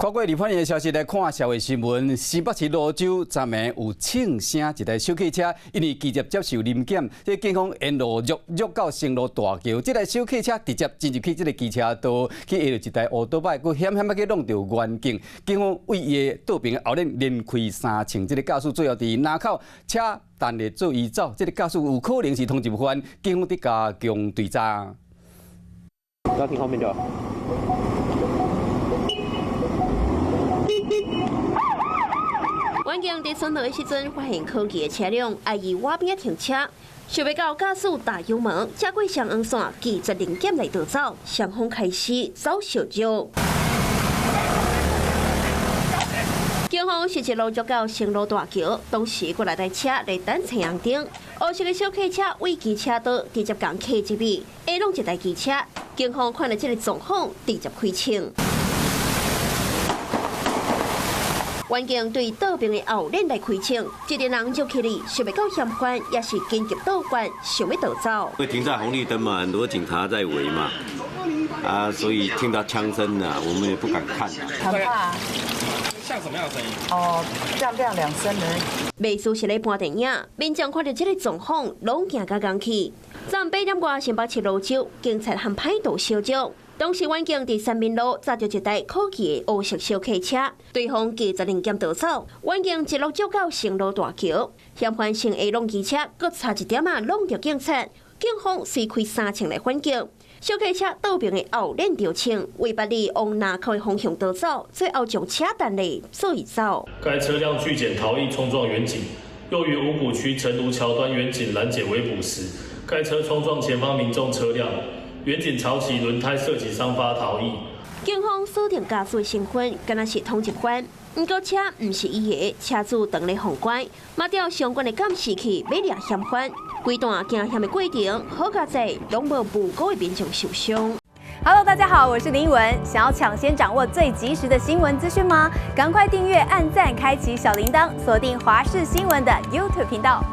看過立法院的消息來看社會新聞，新北市蘆洲昨暝有槍聲，一台小客車因為拒絕接受臨檢，這警方沿路虐虐到昇蘆大橋，這台小客車直接進入去這个機車道，去壓著一台烏多擺，閣險險仔去挵著員警，警方對伊的倒爿後輪連開三槍，這个駕駛最後佇林口車等咧做伊走，這个駕駛有可能是通緝犯，警方佇加強追查。不要停後面就好。員警佇巡邏的時陣，發現可疑的車輛，愛伊倚邊仔停車，想袂到駕駛踏油門，車過雙黃線，拒絕臨檢來逃走，雙方開始走相招。警方是一路追到昇蘆大橋，當時閣來台車佇等青紅燈，烏色的小客車對機車道直接共客入去，下挵一台機車，警方看到這个狀況，直接開槍。員警對倒爿的後輪來開槍，這個人就起來，想袂到嫌犯也是緊急倒彎，想欲逃走。會停在紅綠燈嘛，很多警察在圍嘛，啊，所以聽到槍聲啊，我們也不敢看。很怕。像什麼樣的聲音？哦，亮亮兩聲而已。袂輸是咧拍電影，民眾看著這个狀況，攏驚甲戇去。昨昏8點外，新北市蘆洲警察和歹徒相撞。當時員警佇三民路抓著一台可疑的烏色小客車，對方拒絕臨檢逃走，員警一路追到昇蘆大橋，嫌犯先下挵機車，閣差一點仔挵著警察，警方隨開三槍來反擊，小客車倒爿的後輪著槍，為別里往林口的方向逃走，最後將車彈咧做伊走。該車輛拒檢逃逸，衝撞員警，又於五股區陳爐橋端員警攔截圍捕時，該車衝撞前方民眾車輛。員警朝其輪胎射擊傷發逃逸。警方鎖定駕駛身份，敢若是通緝犯。毋過車毋是伊的，車主當咧放乖，嘛調相關的監視器欲掠嫌犯。規段驚險的過程，好佳哉攏無無辜的民眾受傷。 Hello，大家好，我是林文。想要搶先掌握最及時的新聞資訊嗎？趕快訂閱、按讚、開啟小鈴鐺，鎖定華視新聞的 YouTube 頻道。